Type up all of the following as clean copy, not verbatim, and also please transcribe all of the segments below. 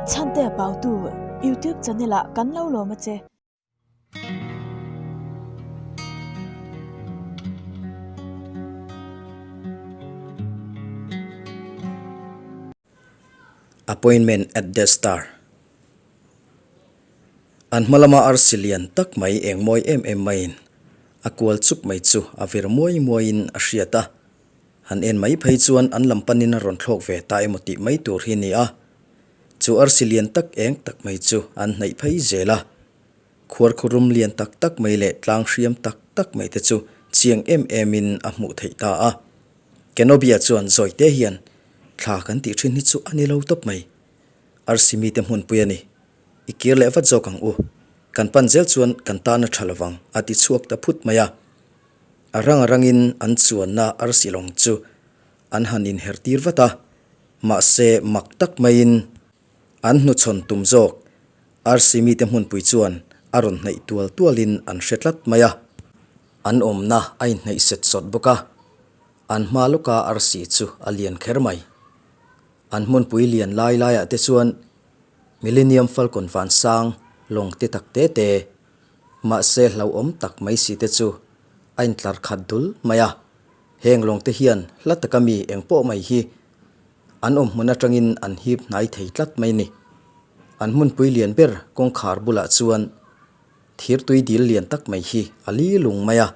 Chhantea Pautu YouTube channel ah kan lo lawm a che. Appointment at the Star An hma lama arsi lian tak mai eng mawi em em maiin a kual chuk mai chu a vir muai muaiin a hriat a. Han en mai phei chuan an lam panin a rawn thlawk ve ta emaw tih mai tur hi a ni a. Chu arsi lian tak eng tak mai chu an hnaih phei zel a. Khuarkhurum lian tak tak mai leh tlang hriam tak tak mai te chu chiang em emin a hmuh theih ta a. Kenobia chuan zawite hian thla kan tih thin hi chu a ni lo tawp mai. Arsi mite hmunpui a ni. I kir leh vat zawk ang u. Kan pan zel chuan kan tan a tha lovang a ti chhuak ta phut mai a. A rang a rangin an chuanna arsi lawng chu an han inher tir vat a, mahse mak tak maiin an hnuchhawn tum zawk arsi mite hmunpui chuan a rawn hnaih tual tualin an hre tlat mai a. An awmna a inhnaih set sawt bawk a, an hma lawka arsi chu a lian kher mai. An hmunpui lian lai laiah te chuan Millennium Falcon vansang lawng te tak te te, mahse hlauhawm tak mai si te chu a intlar khat dul mai a. Heng lawng te hian hla taka mi eng pawh mai hi an awm hmun atangin an hip hnai thei tlat mai ni. An hmunpui lian ber kawngkhar bulah chuan thir tui dil lian tak mai hi a li lung mai a.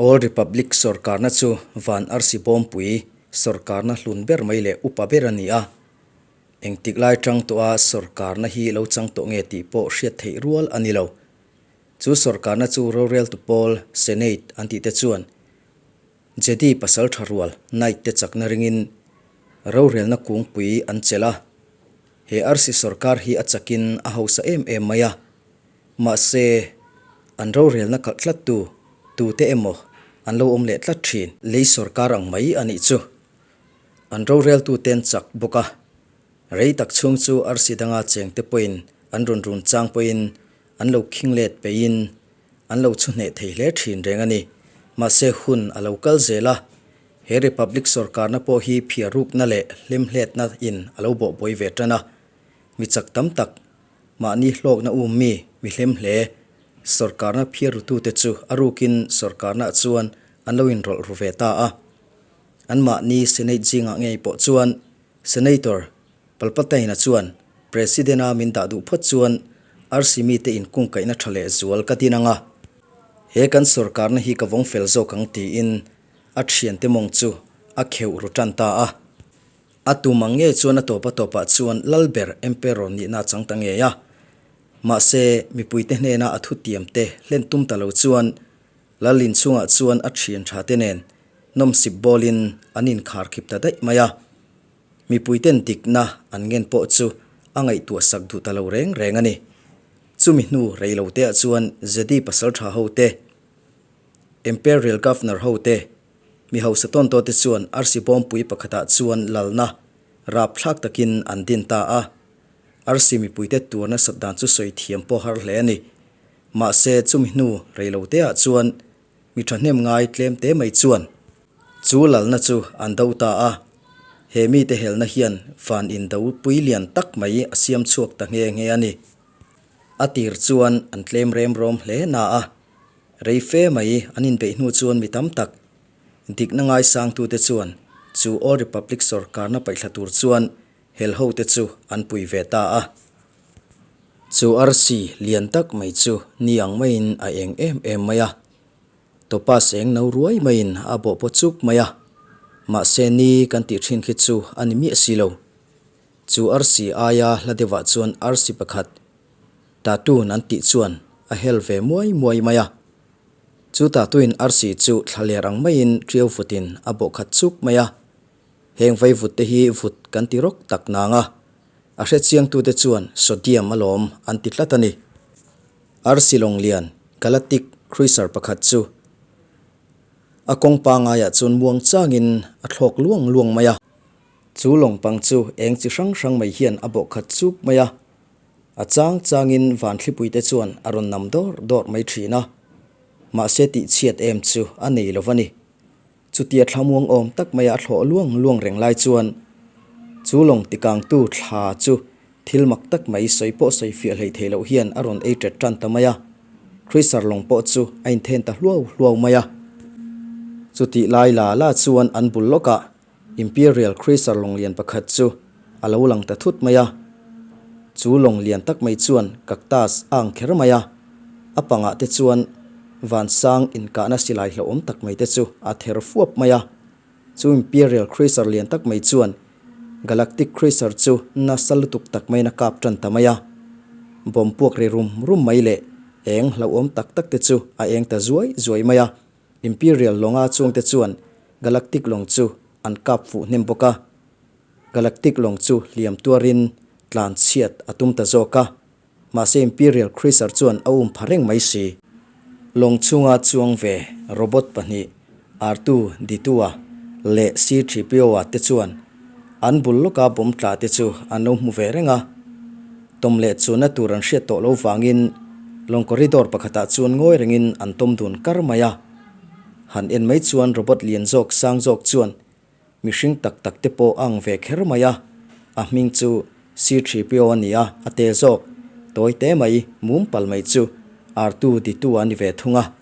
All Republic sawrkarna chu van arsi bawmpui sawrkarna hlun ber mai leh upa ber a ni a. Engtik lai tang tawha sawrkarna hi lo chang tawh nge tih pawh hriat theih rual a ni lo. Chu sawrkarna chu roreltu pawl, Senate, an tih te chuan Jedi pasal tha rual, Knight te chakna ringin rorelna kungpui an chelh a. He arsi sawrkar hi a chakin a hausa em em mai a. Mahse, an rorelna kalh tlattu tute emaw an lo awm leh tlat thin. Lei sawrkar ang mai a nih chu. An roreltuten chak bawk a, rei tak chhung chu arsi danga chengte pawhin an rawn run chang pawhin an lo khing let peihin an lo chhu hneh thei hle thin reng a ni. Mahse hun a lo kal zel a, he Republic sawrkarna pawh hi phiar rukna leh hlemhletna in a lo bawhbuai ve tan a, mi chak tam tak mahni hlawkna um mi mi hlem hle sawrkarna phiar rutute chu a rukin sawrkarnaah chuan an lo inrawlh ru ve ta a. Anmahni Senate zingah ngei pawh chuan Senator Palpatine-a chuan President-a min dah duh phawt chuan RC mite inkungkaihna tha leh zual ka din ang a, he kan sawrkarna hi ka vawng fel zawk ang tiin a thiante mawng chu a kheuh ru tan ta a. A tum ang ngei chuan a tawp a tawpah chuan Lalber Emperor nihna a chang ta ngei a. Mahse, mipuite hnena a thutiamte hlen tum ta lo chuan Lalin chungah chuan a thian tha te nen nawmsip bawlin an inkhar khip ta daih mai a. Mipuiten dikna an ngen pawh chu a ngaihtuah sak duh ta lo reng reng a ni. Chumi hnu rei lo teah chuan Jedi pasal tha ho te, Imperial Governor ho te, mi hausa tawn tawh te chuan arsi bawmpui pakhatah chuan lalna rapthlak takin an din ta a. Arsi mipuite tur nasat dan chu sawi thiam pawh har hle a ni. Mahse, chumi hnu reiloteah chuan mi thahnem ngai tlem te mai chuan chu lalna chu an do ta a. He mite helna hian van indo pui lian tak mai a siam chhuak ta nghe nghe a ni. A tir chuan an tlem rem rawm hle na a, rei fe mai an inbeih hnu chuan mi tam tak dikna ngaisangtute chuan chu All Republic sawrkarna paihthla tur chuan hel hote chu an pui ve ta a. Chu arsi lian tak mai chu ni ang maiin a eng em em mai a, topaz eng no ruai maiin a bawh paw chuk mai a, mahse ni kan tih thin khi chu a ni miah si lo. Chu arsi aia hla deuhah chuan arsi pakhat Tatun an tih chuan a hel ve muai muai mai a. Chu Tatuin arsi chu thlaler ang maiin ṭiau vutin a bawh khat chuk mai a. Heng vaivut te hi vut kan ti rawk tak nang a, a hrechiangtute chuan sodium alawm an ti tlat a ni. Arsi lawng lian Galactic Cruiser pakhat chu a kawng pangaiah chuan muang changin a thlawk luang luang mai a. Chu lawng pang chu eng chi hrang hrang mai hian a bawh khat chuk mai a, a chang changin van thlipuite chuan a rawn nam dawr dawr mai thin a, mahse tihchhiat em chu a nei lo va ni. Chutia thlamuang awm tak maia a thlawh luang luang reng lai chuan. Chu lawng tikangtu thla chu thil mak tak mai sawi pawh sawi fiah hlei thei loh hian a rawn ei ṭet ṭan ta mai a. Cruiser lawng pawh chu a inthen ta hluau hluau mai a. Chutih lai la la chuan an bul lawkah Imperial Cruiser lawng lian pakhat chu a lo lang ta thut mai a. Chu lawng lian tak mai chuan cactus a ang kher mai a, a pangah te chuan vansang inkahna silai hlauhawm tak mai te chu a ther fuap mai a. Chu Imperial Cruiser lian tak mai chuan Galactic Cruiser chu nasa lutuk tak maiin a kap tan ta mai a. Bomb puak ri rum rum mai leh eng hlauhawm tak tak te chu a eng ta zuai zuai mai a. Imperial lawnga chungte chuan Galactic lawng chu an kap fuh hnem bawk a, Galactic lawng chu hliam tuarin tlan chhiat a tum ta zawk a, mahse Imperial Cruiser chuan a um pha reng mai si. Lawng chhunga chuang ve robot pahnih Artu Ditua leh C-3PO-a te chuan an bul lawka bomb tla te chu an lo hmu ve reng a, Tawm leh chunna tur an hriat tawh lo vangin lawng corridor pakhatah chuan ngawi rengin an tawm dun kar mai a. Han en mai chuan robot lian zawk sang zawk chuan mihring tak tak te pawh a ang ve kher mai a, a hming chu C-3PO a ni a, a te zawk tawi te mai mum pal mai chu R2 D2 a ni ve thung a.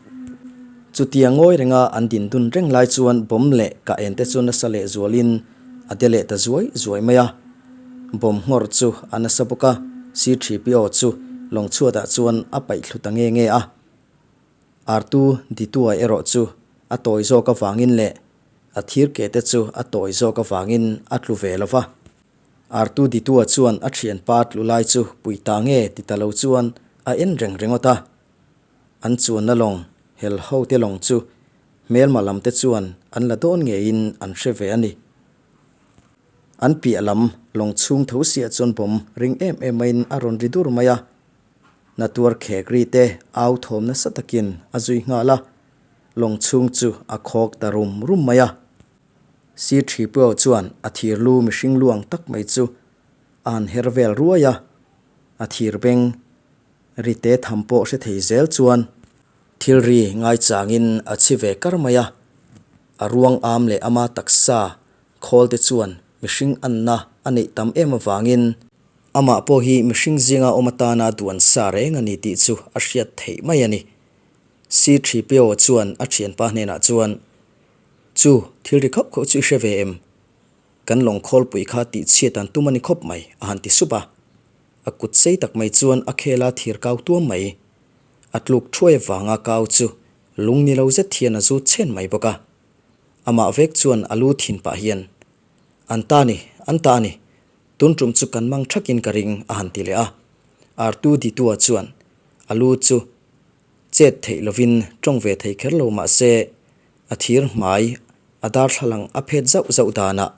Chutia ngawi renga an din dun reng lai chuan bomb leh kah en te chu nasa leh zualin a de leh ta zuai zuai mai a. Bomb nghawr chu a nasa bawk a, C-3PO chu lawng chhuatah chuan a paih thlu ta nge nge a. Artu Ditua erawh chu a tawi zawk avangin leh a thir ke te chu a tawi zawk avangin a tlu ve lo va. Artu Ditua chuan a thianpa tlu lai chu pui ta nge ti ta lo chuan a en reng ringawt a. An chuanna lawng hel ho te lawng chu hmelma lam te chuan an la dawn ngeiin an hre ve a ni. An piah lam lawng chhung tho siah chuan bomb ring em em maiin a rawn ri dur mai a, natuar khek ri te au thawm nasa takin a zui nghal a, lawng chhung chu a khawk ta rum rum mai a. Sir Thipeo chuan a thir lu mihring luang tak mai chu a han her vel ruai a, a thir beng ri te tham pawh hre thei zel chuan thil ri ngaichangin a chhi ve kar mai a, a ruang am leh ama taksa Khawl te chuan mihring anna a neih tam em avangin amah pawh hi mihring zinga awm atana duan sa reng a ni tih chu a hriat theih mai a ni. C-3PO chuan a thianpa hnenah chuan, Chu, thil ri khauh khauh chu i hre ve em? Kan lawng khawlpui kha tihchhiat an tum a ni khawp mai, a han ti sup a. A kut sei tak mai chuan a khela thir kau tuam mai. A tluk thuai avanga kau chu lung ni lo zet hian a zut chhen mai bawk a. Amah vek chuan a lu thin pah hian, An ta ni, an ta ni, tun tum chu kan mang thakin ka ring, a han ti leh a. Artu Ditua chuan a lu chu chet theih lovin tawng ve thei kher lo mah se, a thir hmai a darthlalang a phet zauh zauh danah,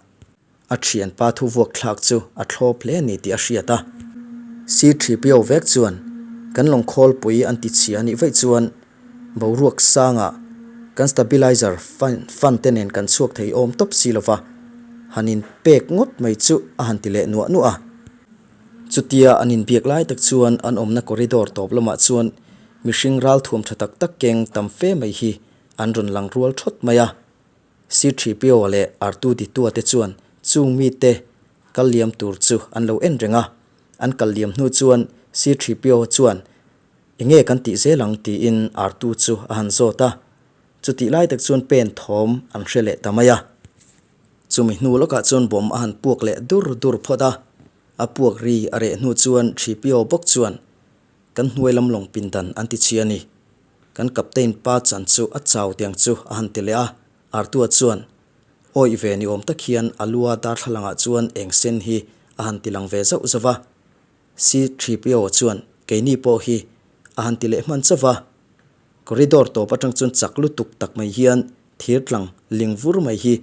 A thianpa thu vuak thlak chu a thlawp hle a ni tih a hriat a. C-3PO vek chuan kan lawng khawlpui an ti chhia a nih vaih chuan boruak sangah kan stabilizer fan te nen kan chhuak thei awm tawp si lova han in pek ngawt mai chu a han ti leh nuah nuah a. Chutia an inbiak lai tak chuan an awmna corridor tawp lamah chuan mihring ralthuam tha tak tak keng tam fe mai hi an rawn lang rual thawt mai a. C-3PO leh R2-D2 te chuan chung mite kal liam tur chu an lo en reng a, an kal liam hnu chuan C-3PO chuan Enge kan tih zel ang tiin R2 chu a han zawt a, chutih lai tak chuan pen thawm an hre leh ta mai a. Chumi hnu lawkah chuan bomb a han puak leh dur dur phawt a, a puak ri a reh hnu chuan 3PO bawk chuan Kan hnuai lam lawng pindan an ti chhi a ni. Kan captain pa chan chu a chau tiang chu a han ti leh a, Artua chuan awih ve ni awm tak hian a lua darthlalangah chuan eng sen hi a han ti lang ve zauh zauh va. C-3PO chuan keini pawh hi a han ti leh hman chauh va. Corridor tawp atang chuan chak lutuk tak mai hian thir tlang ling vur mai hi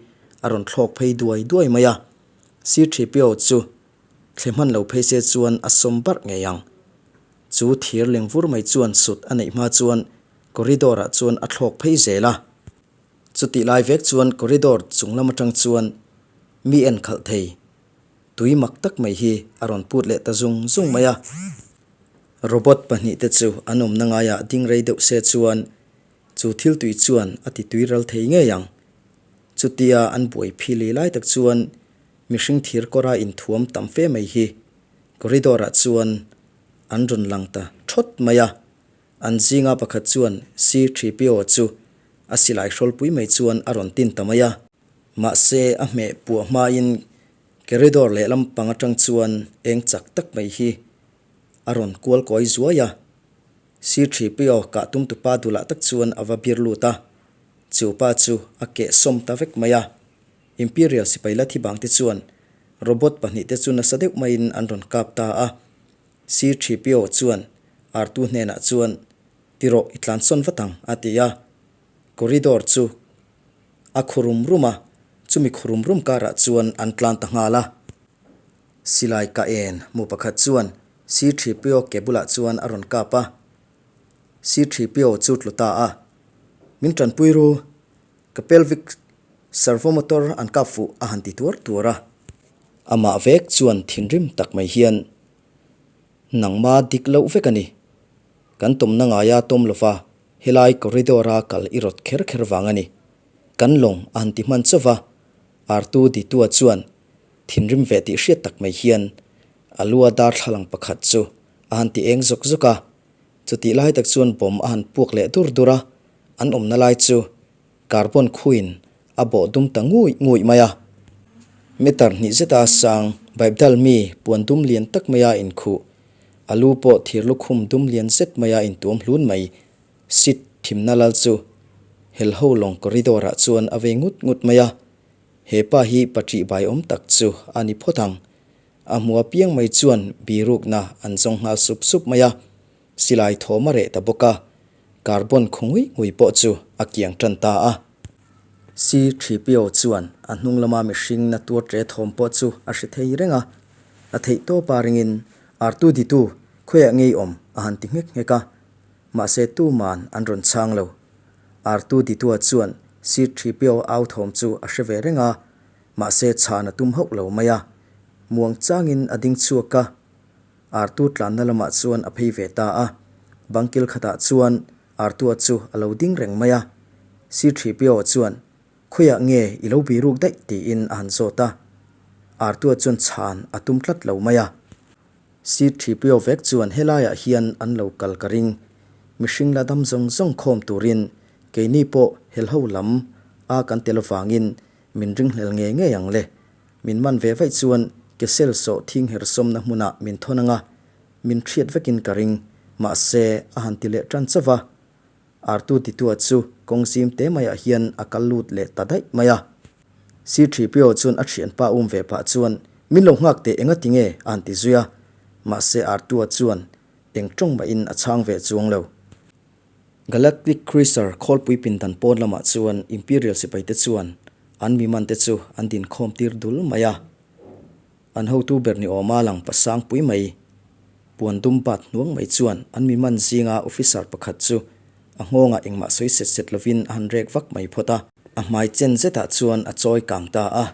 a rawn thlawk phei duai duai mai a. C-3PO chu thle hman lo phei se chuan a sawm barh ngei ang. Chu thir leng vur mai chuan sut a neih hma chuan corridor ah chuan a thlawk phei zel a. Chutih lai vek chuan corridor chung lam atang chuan mi en khalh thei tui mak tak mai hi a rawn put leh ta zung zung mai a. Robot pahnihte chu an awmna ngaiah ding rei deuh se chuan chu thil tui chuan a ti tui ral thei ngei ang. Chutia an buai phili lai tak chuan. Mihring thir kawra inthuam tam fe mai hi corridor ah chuan an rawn lang ta thawt mai a. An zinga pakhat chuan C-3PO chu a silai hrawlpui mai chuan a rawn tin ta mai a. Mahse a hmeh puah hmain corridor lehlam pang atang chuan eng chak tak mai hi a rawn kual kawi zuai a. C-3PO kah tum tupa dulah tak chuan a va bir lut a, chu pa chu a keh sawm ta vek mai a. Imperial sipai la thi bang te chuan robot pahnihte chu nasa deuh maiin an rawn kap ta a. C-3PO chuan R2 hnenah chuan, Ti rawh, i tlansawn vat ang, a ti a. Corridor chu a khu rum rum a, chumi khu rum rum karah chuan an tlan ta nghal a. Silai ka en mu pakhat chuan C-3PO ke bulah chuan a rawn kap a. C-3PO chu tlu ta a, Min tanpui ru, Ka pelvic servo motor an kap fuh a han ti tuar tuar a. Amah vek chuan thinrim tak mai hian, Nangma dik loh vek a ni. Kan tawmna ngaia tawm lova helai corridor-a kal i rawt kher kher vang a ni. Kan lawng a han ti hman chauh va, Artu Ditua chuan thinrim ve tih hriat tak mai hian a lua darthlalang pakhat chu a han ti eng zawk zawk a. Chutih lai tak chuan bomb a han puak leh dur dur a, an awmna lai chu carbon khuin a bawh dum ta ngui ngui mai a. Meter hnih zeta sang Baibdal mi puan dum lian tak maia inkhuh, a lu pawh thir lukhum dum lian zet maia intuam hlun mai, seat thimna lal chu helho lawng corridor ah chuan a vei ngut ngut mai a. He pa hi paṭih bai awm tak chu a ni phawt ang. A hmu apiang mai chuan birukna an zawng nghal sup sup mai a. Silai thawm a reh ta bawk a, carbon khaw ngui ngui pawh chu a kiang tan ta a. C-3PO chuan a hnung lama mihring na tuar ṭe thawm pawh chu a hre thei reng a, a theih tawpa ringin R2-D2 khawiah ngei awm a han ti nghek nghek a, mahse tuman an rawn chhang lo. R2-D2-a chuan C-3PO au thawm chu a hre ve reng a, mahse chhan a tum hauh lo mai a, muang changin a ding chhuak a. Artu tlanna lamah chuan a phei ve ta a, bangkil khatah chuan Artua chu a lo ding reng mai a. C-3PO chuan, Khawiah nge i lo biruk daih? tiin a han zawt a. Artua chuan chhan a tum tlat lo mai a. C-3PO vek chuan helaiah hian an lo kal ka ring, mihring la dam zawng zawng khawm turin keini pawh helho lam a kan tel avangin min ringhlel ngei ngei ang le. Min man ve vaih chuan ke sel sawh thing her sawmna hmunah min thawn anga, min hriat vekin ka ring, mahse a han ti leh tan chauh va. Artu titua chu kawng zim te maiah hian a kal lut leh ta daih mai a. C-3PO chuan a thianpa um ve pah chuan min lo nghak teh enga tinge a han ti zui a, mahse Artua chuan eng tawng mahin a chhang ve chuang lo. Galactic Cruiser khawlpui pindan pawn lamah chuan Imperial sipaite chuan an miman te chu an dinkhawm tir dul mai a. An hotu ber ni awma lang pasang pui mai, puan dum bat hnuang mai chuan an miman zinga officer pakhat chu a nghawngah engmah sawi set set lovin a han rek vak mai phawt a. A hmai chen zetah chuan a chawi kang ta a.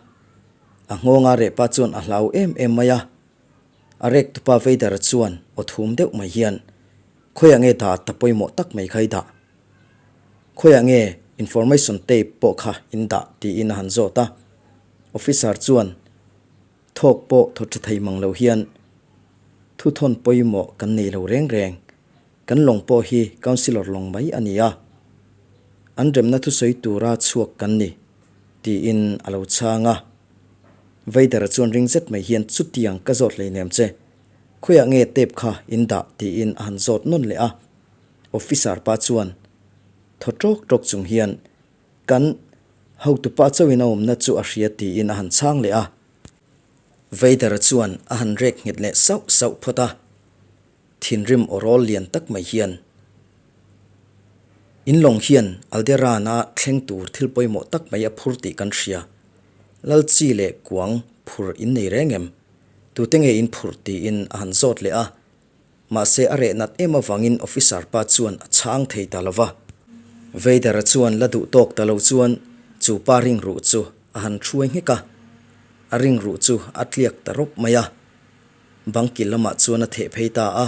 A nghawnga rehpa chuan a hlau em em mai a. A rek tupa Vader chuan aw thum deuh mai hian, Khawiah nge dah ta pawimawh tak mai kha i dah? Khawiah nge information tape pawh kha in dah? tiin a han zawt a. Officer chuan thawk pawh thaw tha thei mang lo hian, Thuthawn pawimawh kan nei lo reng reng. Kan lawng pawh hi councillor lawng mai a ni a. An remna thusawi tura chhuak kan ni, tiin a lo chhang a. Vader chuan ring zet mai hian chutiang ka zawt hleinem che. Khawiah nge tape kha in dah tiin a han zawt nawn leh a. Officer pa chuan thaw tawk tawk chung hian kan hotupa chauhin a awmna chu a hria tiin a han chhang leh a. Vader chuan a han rek nghet leh sauh sauh phawt a. Thinrim aw rawl lian tak mai hian In lawng hian Alderaan-a thleng tur thil pawimawh tak mai a phur tih kan hria. Lal chi leh kuang phur in nei reng em? Tute nge in phurh tiin a han zawt leh a. Mahse a reh nat em avangin officer pa chuan a chhang thei ta lo va. Vader-a chuan la duh tawk ta lo chuan chu pa ringruh chu a han hruai nghek a. A ringruh chu a tliak ta rawp mai a. Bang kil lamah chuan a theh phei ta a.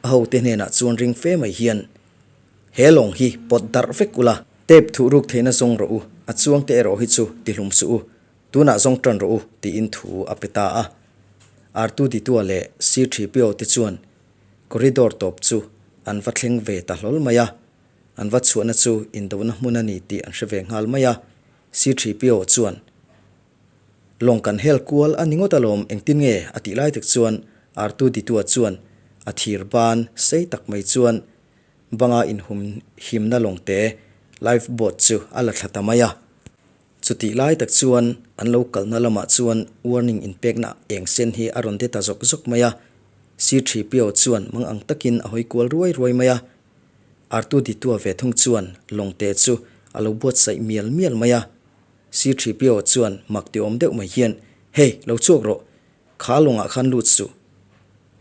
A hote hnenah chuan ring fe mai hian, He lawng hi pawt darh vek ula. Tape thuh ruk theihna zawng rawh u, a chuangte erawh hi chu tihlum suh u. Tunah zawng tan rawh u, tiin thu a pe ta a. Artuditua leh C-3PO te chuan corridor tawp chu an va thleng ve ta hlawl mai a. An va chhuahna chu indona hmun a ni tih an hre ve nghal mai a. C-3PO chuan, Lawng kan hel kual a ni ngawt alawm, engtin nge? a tih lai tak chuan Artuditua chuan a thir ban sei tak mai chuan banga inhum himna lawngte, life boat, chu a la thla ta mai a. Chutih lai tak chuan an lo kalna lamah chuan warning inpekna eng sen hi a rawn de ta zawk zawk mai a, C-3PO chuan mang ang takin a hawi kual ruai ruai mai a. R2-D2-a ve thung chuan lawngte chu a lo buatsaih mial mial mai a. C-3PO chuan mak ti awm deuh mai hian, Hey, lo chhuak rawh! Kha lawngah khan lut suh.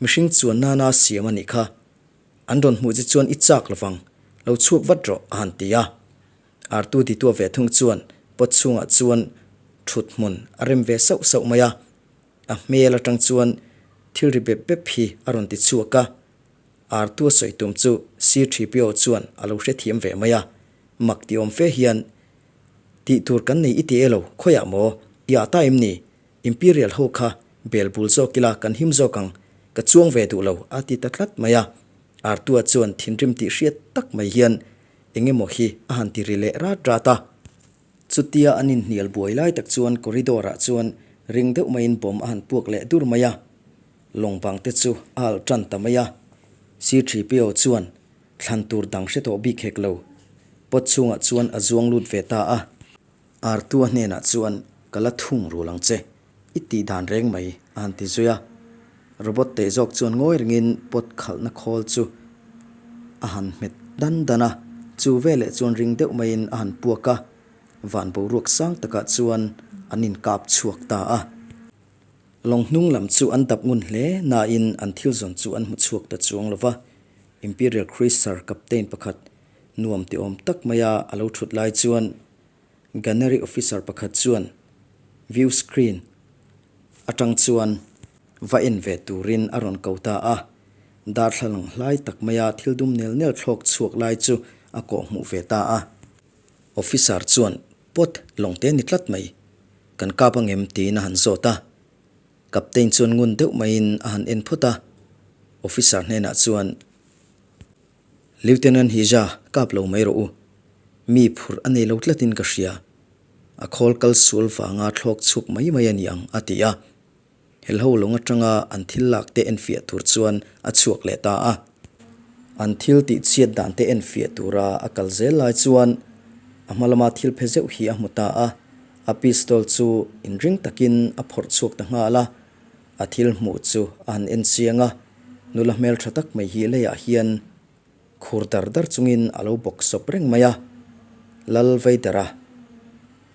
Mihring chuan nana siam a nih kha. An rawn hmuh che chuan i chak lovang. Lo chhuak vat rawh, a han ti a. Artu titua ve thung chuan pot chhungah chuan thut hmun a rem ve sauh sauh mai a, a hmel atang chuan thil ri bep bep hi a rawn ti chhuak a. Artu a sawi tum chu C-3PO chuan a lo hrethiam ve mai a, mak ti awm fe hian, Tih tur kan nei i ti e lo, khawiah maw? I ah ta em ni? Imperial ho kha bel bul zawk ila kan him zawk ang, ka chuang ve duh lo, a ti ta tlat mai a. Artua chuan thinrim tih hriat tak mai hian eng emaw hi a han ti ri leh rat rat a. Chutia an inhnial buai lai tak chuan corridor ah chuan ring deuh maiin bomb a han puak leh dur mai a. Lawng bang te chu a alh tan ta mai a. C-3PO chuan thlan tur dang hre tawh bik hek lo. Pot chhungah chuan a zuang lut ve ta a. Artua hnenah chuan ka la thung rul ang che, i tih dan reng mai, a han ti zui a. Robot teh zawk chuan ngawi ringin pot khalhna khawl chu a han hmet dan dan a, chu veleh chuan ring deuh maiin a han puak a, van boruak sang takah chuan an inkap chhuak ta a. Lawng hnung lam chu an dap ngun hle nain an thil zawn chu an hmu chhuak ta chuang lo va, Imperial Cruiser captain pakhat Nuam ti awm tak maia a lo thut lai chuan Gunnery Officer pakhat chuan view screen atang chuan va en ve turin a rawn ko ta a. Darthlalang hlai tak maia thil dum nel nel thlawk chhuak lai chu a kawh hmuh ve ta a. Officer chuan Pot lawngte ni tlat mai, kan kap angem tiin a han zawt a. Captain chuan ngun deuh maiin a han en phawt a. Officer hnenah chuan. Lieutenant Hija, kap lo mai rawh u. Mi phurh a nei lo tlatin ka hria. A khawl kal sual vanga thlawk chhuak mai mai a ni ang, a ti a. Helho lawng atanga an thil lak te enfiah tur chuan a chhuak leh ta a. An thil tih chhiat dan te enfiah tura a kal zel lai chuan a hma lama thil phe zeuh hi a hmu ta a. A pistol chu inring takin a phawrh chhuak ta nghal a. A thil hmuh chu a han en chiang a, nula hmeltha tak mai hi leiah hian khur dar dar chungin a lo bawk sawp reng mai a, Lal Vader-a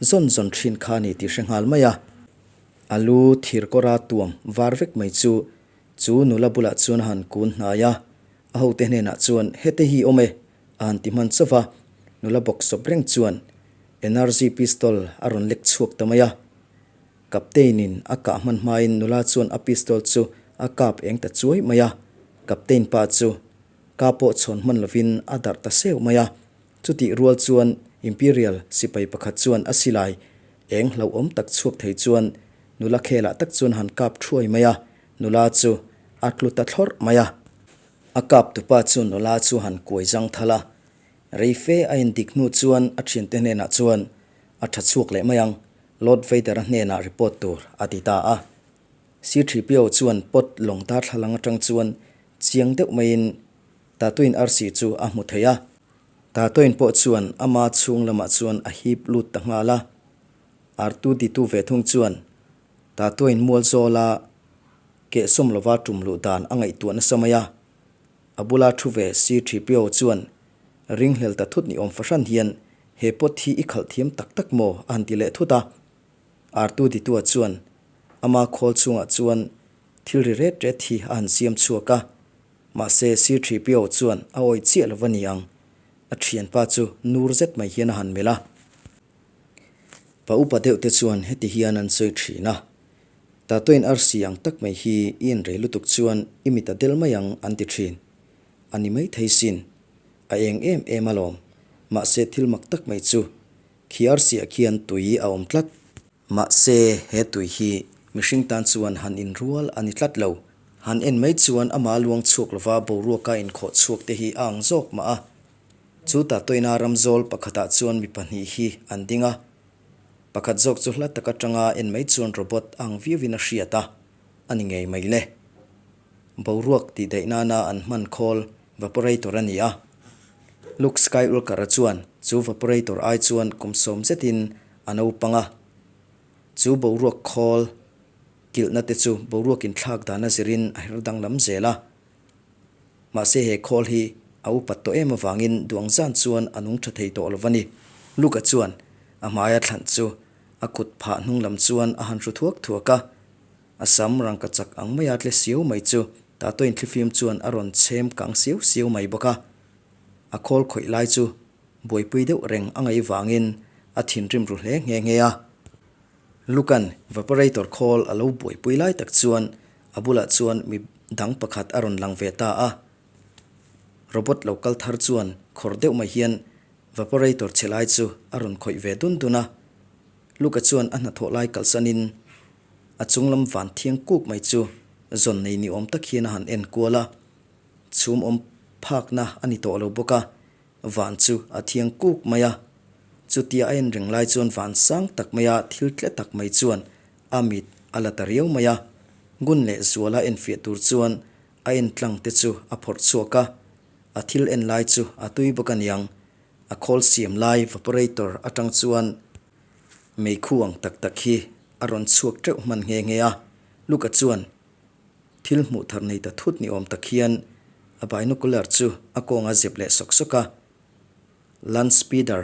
zawn zawn thin kha a ni tih hre nghal mai a. A lu thir kawra tuam var vek mai chu chu nula bulah chuan a han kun hnai a, a hote hnenah chuan hete hi awm e a han ti hman chauh a, nula bawk sawp reng chuan energy pistol a rawn lek chhuak ta mai a. Captain-in a kah hman hmain nula chuan a pistol chu a kap eng ta chuai mai a, Captain pa chu ka pawh chhawn hman lovin a darh ta seuh mai a. Chutih rual chuan Imperial sipai pakhat chuan a silai eng hlauhawm tak chhuak thei chuan nula khelah tak chuan han kap thuai mai a, nula chu a tlu ta thlawrh mai a. A kap tupa chu nula chu han kuai zang thal a, rei fe a indik hnu chuan a thiante hnenah chuan a tha chhuak leh mai ang. Lord Vader-a hnenah report tur a ti ta a. C-3PO chuan pot lawng darthlalang atang chuan chiang deuh maiin Tatooine arsi chu a hmu thei a. Tatooine pawh chuan ama chhung lamah chuan a hip lut ta nghal a. R2-D2 ve thung chuan Tatooine mual zawla kehsawm lova tum luh dan a ngaihtuah nasa mai a. A bula thu ve C-3PO chuan ringhlel ta thut ni awm fahran hian He pot hi i khalh thiam tak tak maw? a han ti leh thut a. R2-D2-a chuan ama khawl chhungah chuan thil ri ret ret hi a han siam chhuak a. Mahse C-3PO chuan a awih chiah lo va ni ang. A thianpa chu nur zet mai hian a han melh a. Pa upa deuh te chuan heti hian an sawi thin a, Tatuin arsi ang tak mai hi i inrei lutuk chuan i mit a del mai ang an ti thin. A ni maithei sin. A eng em em alawm. Mahse thil mak tak mai chu khi arsiah khian tui a awm tlat. Mahse, he tui hi mihring tan chuan han inrual a ni tlat lo. Han en mai chuan ama luang chhuak lova boruaka inkhawh chhuak te hi a ang zawk mah a. Chu Tatoina ramzawl pakhatah chuan mi pahnih hi an ding a. Pakhat zawk chu hla tak atanga en mai chuan robot a ang viauin a hriat a, a ni ngei mai le. Boruak tihdaih nana an hman khawl vaporator a ni a. Luke Skywalker-a chuan chu vaporator ai chuan kum sawm zetin a naupang a. Chu boruak khawl kilhna te chu boruak inthlak dana zirin a her danglam zel a. Mahse he khawl hi a upat tawh em avangin duang zan chuan a nung tha thei tawh lo va ni. Luka chuan a hmaia thlanh chu a kut phah hnung lam chuan a han hru thuak thuak a. A sam rangka chak ang maia tle siau mai chu Tatoin thlifim chuan a rawn chhem kang siau siau mai bawk a. A khawl khawih lai chu buaipui deuh reng a ngaih vangin a thinrim ru hle nghe nghe a. Lukan vaporator khawl a lo buaipui lai tak chuan a bulah chuan mi dang pakhat a rawn lang ve ta a. Robot lo kal thar chuan khawr deuh mai hian vaporator chhe lai chu a rawn khawih ve dun dun a. Luka chuan a hnathawh lai kalsanin a chunglam van thiang kuk mai chu zawn nei ni awm tak hian a han en kual a. Chhum awm phakna a ni tawh lo bawk a, van chu a thiang kuk mai a. Chutia a en reng lai chuan van sang tak maia thil tle tak mai chuan a mit a la ta riau mai a. Ngun leh zuala enfiah tur chuan a en tlang te chu a phawrh chhuak a, a thil en lai chu a tui bawk a niang. A khawl siam lai vaporator atang chuan meikhu ang tak tak hi a rawn chhuak teuh hman nghe nghe a. Luka chuan Thil hmuh thar nei ta thut ni awm tak hian a binocular chu a kawng a zep leh sawk sawk a. Land speeder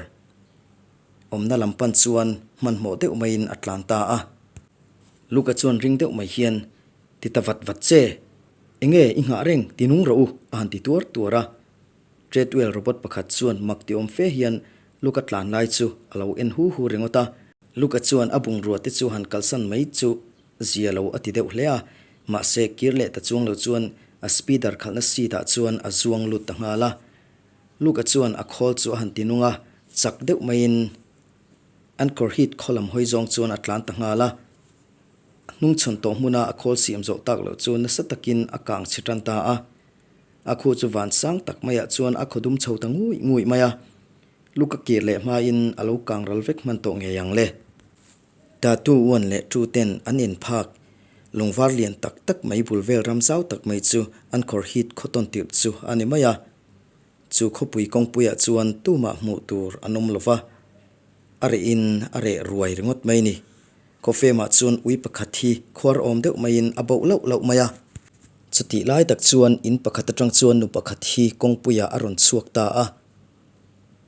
awmna lam pan chuan hmanhmawh deuh maiin a tlan ta a. Luka chuan ring deuh mai hian, Ti ta vat vat che! Enge i nghah reng ti nung rawh u! a han ti tuar tuar a. Treadwell robot pakhat chuan mak ti awm fe hian Luka tlan lai chu a lo en hu hu ringawt a. Luka chuan a bungrua te chu han kalsan mai chu Zia lo a ti deuh hle a, mahse kir leh ta chuang lo chuan a speeder khalhna seat ah chuan a zuang lut ta nghal a. Luke-a chuan a khawl chu a han ti nung a, chak deuh maiin an kawr hit khaw lam hawi zawng chuan a tlan ta nghal a. A hnungchhawn tawh hmuna a khawl siam zawh tak loh chu nasa takin a kang chhe tan ta a. A khu chu van sang tak maiah chuan a khaw dum chho ta nguih nguih mai a. Luke-a kir leh hmain a lo kang ral vek hman tawh ngei ang le. Tatu uan leh tu ten an inphak lungvar lian tak tak mai bul vel ram zau tak mai chu an khawr hit khaw tawn tirh chu a ni mai a. Chu khawpui kawngpuiah chuan tumah hmuh tur an awm lo va, a reh in a reh ruai ringawt mai ni. Khawfemah chuan ui pakhat hi khuar awm deuh maiin a boh lauh lauh mai a. Chutih lai tak chuan in pakhat atang chuan nu pakhat hi kawngpuiah a rawn chhuak ta a.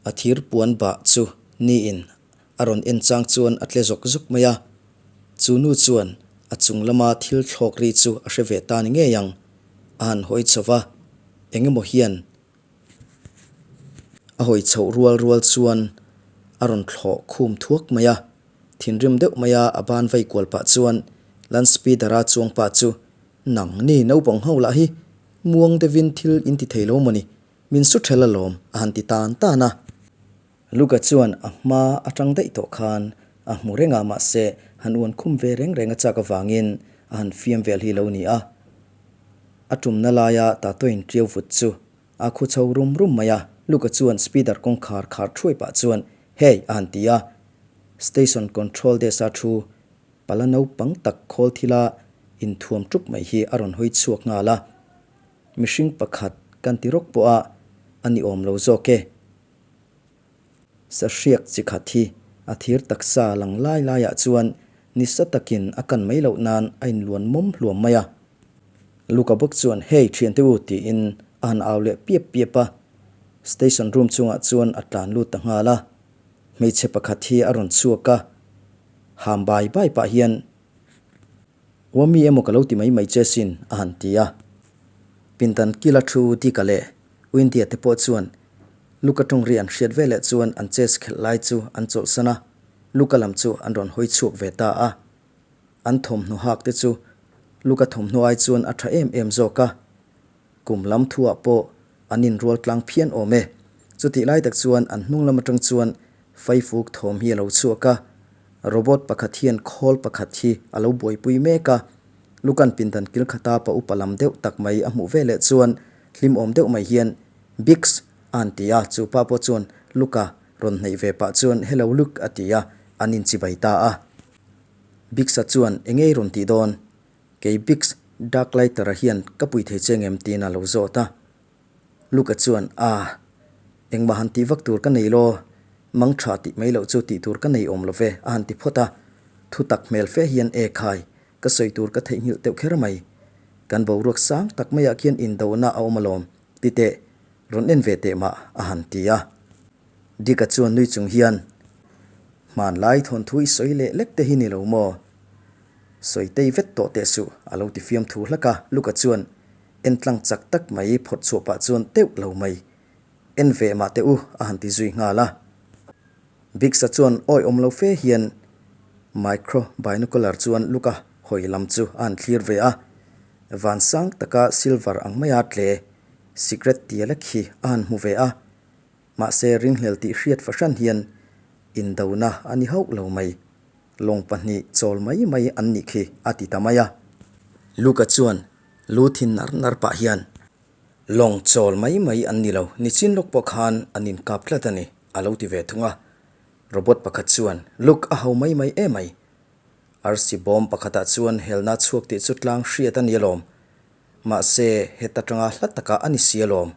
A thir puan bah chu niin A rawn en chang chuan a tle zawk zawk mai a, chu nu chuan a chung lama thil thlawk ri chu a hre ve ta ni ngei ang. A han hawi chho va, eng emaw hian a hawi chhoh rual rual chuan a rawn thlawh khum thuak mai a. Thinrim deuh maia a ban vei kual pah chuan Land Speeder-a chuang pa chu, Nang ni naupang ho lah hi muang deuhin thil in ti thei lo maw ni, min su ṭhel alawm a han ti tan tan a. Luka chuan a hma atang daih tawh khan a hmu reng a, mahse han uan khum ve reng reng a chak avangin a han fiam vel hi lo ni a. A tumna laia Tatoin ṭiau vut chu a khu chho rum rum mai a, Luka chuan speeder kawngkhar khar ṭhuai pah chuan Hey! a han ti a. Station control desk-a thu pala naupang tak khawl thila inthuam ṭup mai hi a rawn hawi chhuak nghal a. Mihring pakhat kan ti rawk pawh a, a ni awm lo zawk e. Sahriak chi khat hi a thir taksa lang lai laiah chuan nisa takin a kan mai loh nan a inluan mawm hluam mai a. Luka bawk chuan Hey thiante u tiin a han au leh piap piap a, station room chungah chuan a tlan lut ta nghal a. Hmeichhe pakhat hi a rawn chhuak a, ham bai bai pah hian Uami emaw ka lo ti mai mai che sin a han ti a. Pindan kila thu Dika leh Windia te pawh chuan Luka tawng ri an hriat veleh chuan an chess khelh lai chu an chawlhsan a, Luka lam chu an rawn hawi chhuak ve ta a. An thawmhnaw hak te chu Luka thawmhnaw ai chuan a tha em em zawk a. Kum lam thuah pawh an inrual tlang phian awm e. Chutih lai tak chuan an hnung lam atang chuan Faifuk thawm hi a lo chhuak a. Robot pakhat hian khawl pakhat hi a lo buaipui mek a, Lukan pindan kil khata pa upa lam deuh tak mai a hmuh veleh chuan hlim awm deuh mai hian Biggs a han ti a, chu pa pawh chuan Luka rawn hnaih ve pah chuan Hello Luke a ti a, an inchibai ta a. Biggs-a chuan Enge i rawn tih dawn? Kei Biggs Darklighter-a hian ka pui thei che ngem tiin a lo zawt a. Luka chuan, Ah, engmah han tih vak tur ka nei law, mang tha tih mai loh chu tih tur ka nei awm lo ve, a han ti phawt a. Thu tak hmel fe hian e khai, ka sawi tur ka theihnghilh deuh kher mai. Kan boruak sang tak maiah khian indona a awm alawm, ti teh, rawn en ve teh mah, a han ti a. Dika chuan nui chung hian, Hmanlai thawnthu i sawi leh lek te hi ni lo maw? Sawi tei vet tawh teh suh, a lo ti fiamthu hlak a. Luka chuan, En tlang chak tak mai phawrh chhuah pah chuan teuh lo mai. En ve mah teh u, a han ti zui nghal a. Biggs-a chuan awi awm lo fe hian micro binocular chuan Luka hawi lam chu a han thlir ve a. Van sang taka silver ang maia tle sikret tia lek hi a han hmu ve a. Mahse ringhlel tih hriat fahran hian indona a ni hauh lo mai. Lawng pahnih chawl mai mai an nih khi a ti ta mai a. Luka chuan Lu thin nar nar pah hian lawng chawl mai mai an ni lo, nichin lawk pawh khan an inkap tlat a ni, a lo ti ve thung a. Robot pakhat chuan, Look, a ho mai mai emai. Arsi bawm pakhatah chuan helna chhuak tih chu tlang hriat a ni alawm. Mahse, heta tanga hla takah a ni si alawm.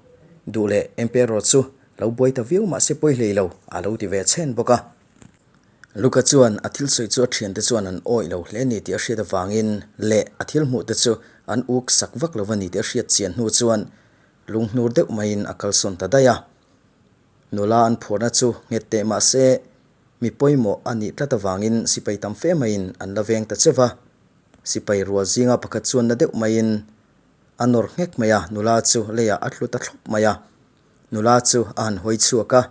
Duh leh Emperor chu lo buai ta viau mahse pawi hlei lo, a lo ti ve chhen bawk a. Luka chuan a thil sawi chu a thiante chuan an awih lo hle ni tih a hriat avangin leh a thil hmuh te chu an uk sak vak lo a ni tih a hriat chian hnu chuan lunghnur deuh maiin a kalsawn ta daih a. Nula an phuarna chu nghet teh mah se mi pawimawh a nih tlat avangin sipai tam fe maiin an la veng ta cheu va. Sipai rual zinga pakhat chuan na deuh maiin a nawr nghek mai a, nula chu leiah a tlu ta thlawp mai a. Nula chu a han hawi chhuak a,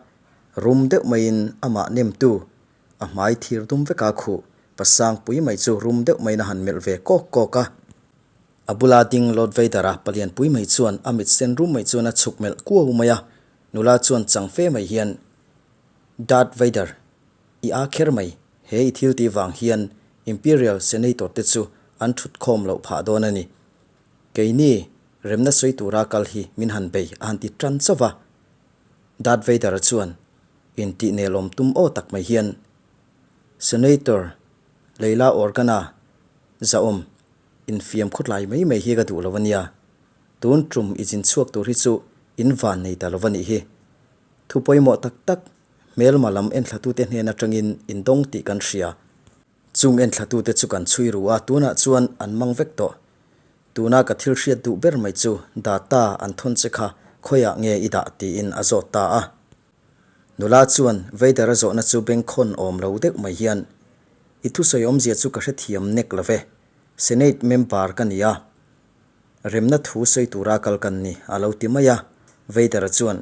Rum deuh maiin amah nemtu, a hmai thir dum veka khuh, pasang pui mai chu rum deuh maiin a han melh ve kawk kawk a. A bula ding Lord Vader-a palian pui mai chuan a mit sen rum mai chuan a chhuk melh kuau mai a, nula chuan chang fe mai hian, Darth Vader, i aa kher mai, he i thil tih vang hian Imperial Senator te chu an thut khawm loh phah dawn a ni. Keini remna sawi tura kal hi min han bei a han ti tan chauh va. Darth Vader-a chuan intih nelawm tum aw tak mai hian, Senator Leila Organa zahawm infiam khawtlai mai mai hi ka duh lo a nia. Tun tum i zin chhuak tur hi chu in van nei ta lo a nih hi. Thu pawimawh tak tak hmelma lam enthlatute hnen atangin in dawng tih kan hria. Chung enthlatute chu kan chhui ru a, tunah chuan an mang vek tawh. Tuna ka thil hriat duh ber mai chu data an thawn che kha khawiah nge i dah tiin a zawt ta a. Nula chuan Vader-a zawhna chu bengkhawn awm lo deuh mai hian, I thusawi awmzia chu ka hrethiam nek lo ve. Senate member ka ni a, remna thu sawi tura kal kan ni, a lo ti mai a. Vader-a chuan,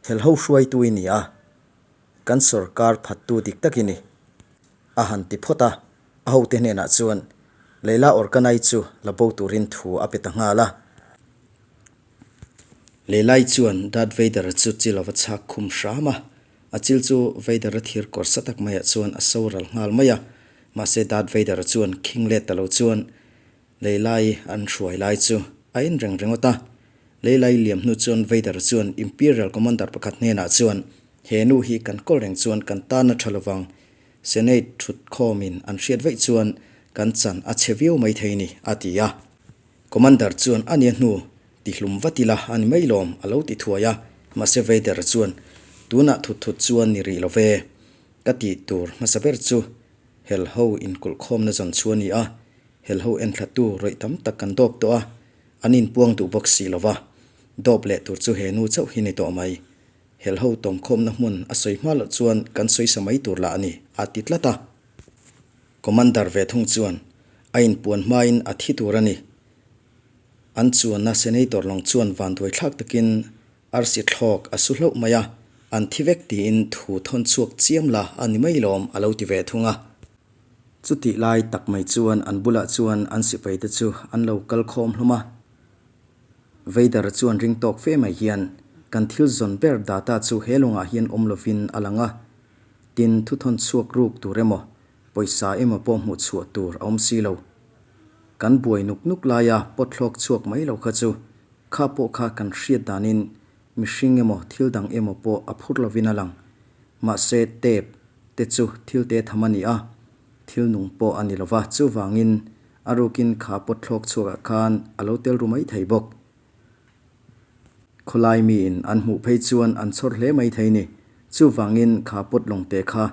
Helho hruaitu i ni a, kan sorkar phattu dik tak i ni, a han ti phawt a. A hote hnenah chuan Leila Orkanai chu la bo turin thu a pe ta nghal a. Leilai chuan Darth Vader chu chil a va chhak khum hram a, a chil chu Vader-a thir kawr sa tak maiah chuan a so ral nghal mai a. Mahse Darth Vader chuan khing let ta lo chuan Leilai an hruai lai chu a en reng ringawt a. Leilai liam hnu chuan Vader chuan Imperial Commander pakhat hnenah chuan, He nu hi kan kawl reng chuan kan tan a tha lovang. Senate thut khawmin an hriat vaih chuan kan chan a chhe viau mai thei ni, a ti a. Commander chuan a nia hnu ti hlum vat ila a ni mai lawm a lo ti thuai a. Mahse Vader chuan, Tunah thut thut chuan ni rih lo ve. Ka tih tur hmasa ber chu helho inkulh khawmna zawn chu a ni a. Helho enthlatu rawih tam tak kan dawp tawh a, an inpuang duh bawk si lo va. Dawp leh tur chu he nu chauh hi ni tawh mai. Helho tawmkhawmna hmun a sawi hma loh chuan kan sawi sa mai tur lah a ni, a ti tlat a. Commander ve thung chuan a inpuan hmain a thi tur a ni. An chuanna Senator lawng chuan vanduai thlak takin arsi thlawk a su hlauh mai a, an thi vek tiin thu thawn chhuak chiam la a ni mai lawm a lo ti ve thung a. Chutih lai tak mai chuan an bulah chuan an sipaite chu an lo kal khawm hlawm a. Vader chuan ring tawk fe mai hian, Kan thil zawn ber data chu he lawngah hian awm lovin a lang a. Tin, thuthawn chhuak ruk tur emaw, pawisa emaw pawh hmuh chhuah tur a awm si lo. Kan buai nuk nuk laia pawt thlawk chhuak mai lo kha chu, kha pawh kha kan hriat danin mihring emaw thil dang emaw pawh a phur lovin a lang. Mahse, tape te chu thil te tham a ni a, thil nung pawh a ni lova, chuvangin a rukin kha pawt thlawk chhuakah khan a lo tel ru mai thei bawk. Khawlai miin an hmuh phei chuan an chhawr hle mai thei ni. Chuvangin kha pawt lawng te kha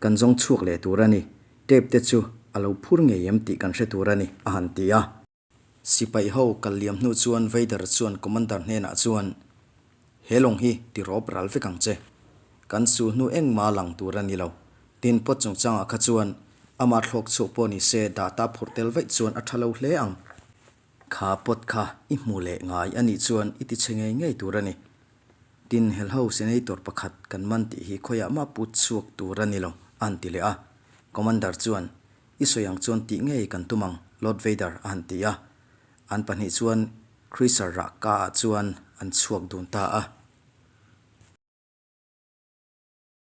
kan zawng chhuak leh tur a ni. Tape te chu a lo phur ngei em tih kan hre tur a ni, a han ti a. Sipai ho kal liam hnu chuan Vader chuan Commander hnenah chuan, He lawng hi ti rawp ral vek ang che. Kan sul hnu engmah lang tur a ni lo. Tin, pawt chungchangah kha chuan amah thlawk chhuah pawh ni se data phurh tel vaih chuan a tha lo hle ang. Kha pawt kha i hmu leh ngai a nih chuan i ti chhe ngei ngei tur a ni. Tin, helho senator pakhat kan man tih hi khawiah mah put chhuak tur a ni lo, a han ti leh a. Commander chuan, I sawi ang chuan tih ngei kan tum ang, Lord Vader, a han ti a. An pahnih chuan Cruiser rah ka ah chuan an chhuak dun ta a.